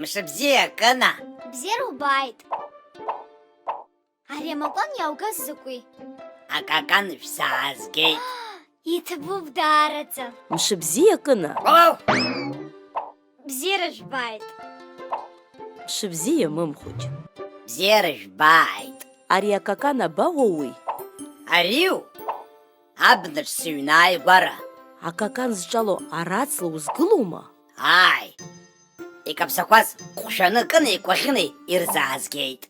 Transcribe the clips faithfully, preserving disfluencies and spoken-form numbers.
Мшыбзиа, Кына! Бзиара убааит! Ари амакәан иааугаз закәи? Акакан шәзаазгеит. Иҭабуп даараӡа. Мшыбзиа, Кына! Уау! Бзиара жәбааит. Мшыбзиа, Мымхәыҷ. Бзиара жәбааит. Ари акакан абауоуи? Ариу? Абнаҿ сыҩнааигәара. Акакан зҿало араҵла узгылоума? Ааи. Икаԥсақәаз ҟәшәаны Кынеи Кәаӷьынеи ирзаазгеит.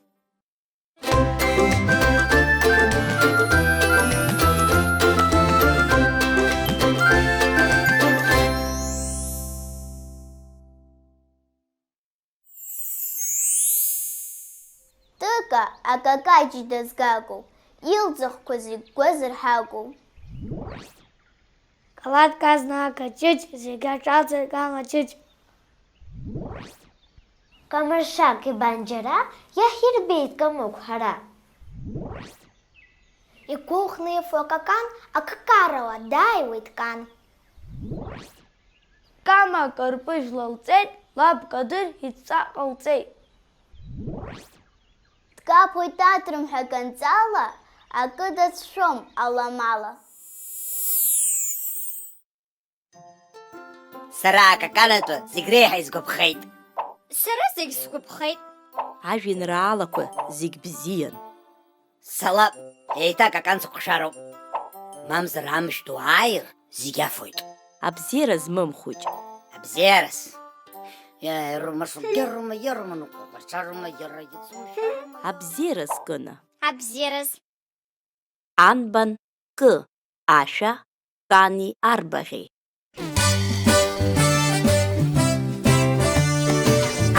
Тыка акакаҷ дазгагоуп, илӡахқәа зегь гәазырҳагоуп. Калаҭк азна акаҷыҷ, зегь аҿалҵеит Кама ҷыҷ. Камыршак ибан џьара, иаҳирбеит Камыгә ҳара. Игәыӷны ифо акакан, аккарала дааиуеит Кан. Кама кырпыжә лалҵеит, лаб Кадыр идҵа ҟалҵеит. Дкаԥоит атрымҳәа канҵала, акы дацәшәом аламала. Сара акаканатәы зегь реиҳа исгәаԥхеит. Сара зегь сгәаԥхеит. Ажәеинраалақәа зегь бзиан. Салап, еиҭа акакан сыҟәшароуп. Мамзар амшә ду ааир, зегь афоит. Абзиараз, Мымхәыҷ. Абзиараз. Иа, ирума шугьы рума, ирума нуҟәаҟәарчарума, иара ицушәарума. Абзиараз, Кына. Абзиараз. Анбан кы ашәа Кани арбаӷьи?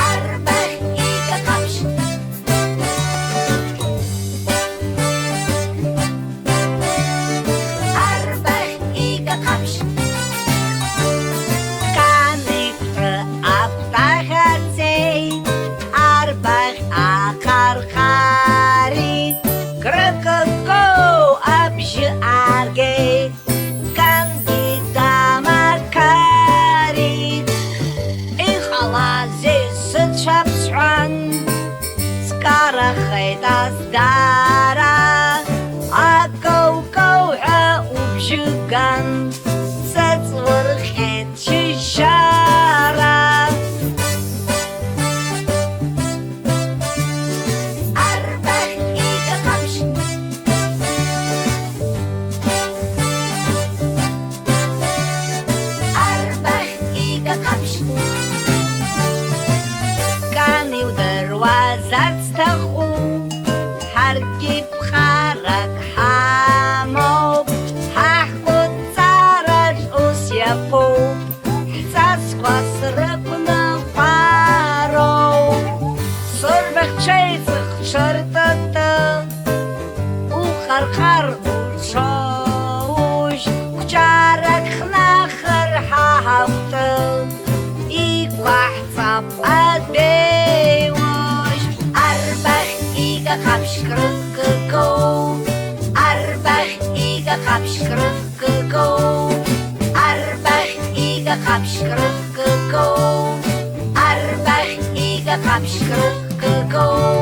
Арбаӷь икақаԥшь. Арбаӷь икақаԥшь. Кани Ҳәа аԥҭа ҟаҵеит, арбаӷь ахархарит, крыкыкоу абжьы ааргеит, Кангьы дамақарит. Иҟалазеи сыцәаԥсҳәан, скарахеит азҵаара, акоу-коу ҳәа убжьы ган. Сыҵлырҟьеит шьыжьшьара. Арбаӷь икақаԥшь. Арбаӷь икақаԥшь. Кан иудыруазар сҭахуп, ҳаргьы ԥҟарак ҳамоуп, ҳа ҳкәытҵараҿ ус иаԥуп, ҳҵасқәа срықәныҟәароуп. Сырбаӷь ҽеиҵых ҽыртыты, уҟарҟар уҽоужь, қәҿарак хнахыр ҳа ҳахәҭы, иқәаҳҵап адәеиужь. Арбаӷь икақаԥшь крыкыкоу, арбаӷь икақаԥшь крыкыкоу, арбаӷь икақаԥшь крыкыкоу, арбаӷь икақаԥшь крыкыкоу,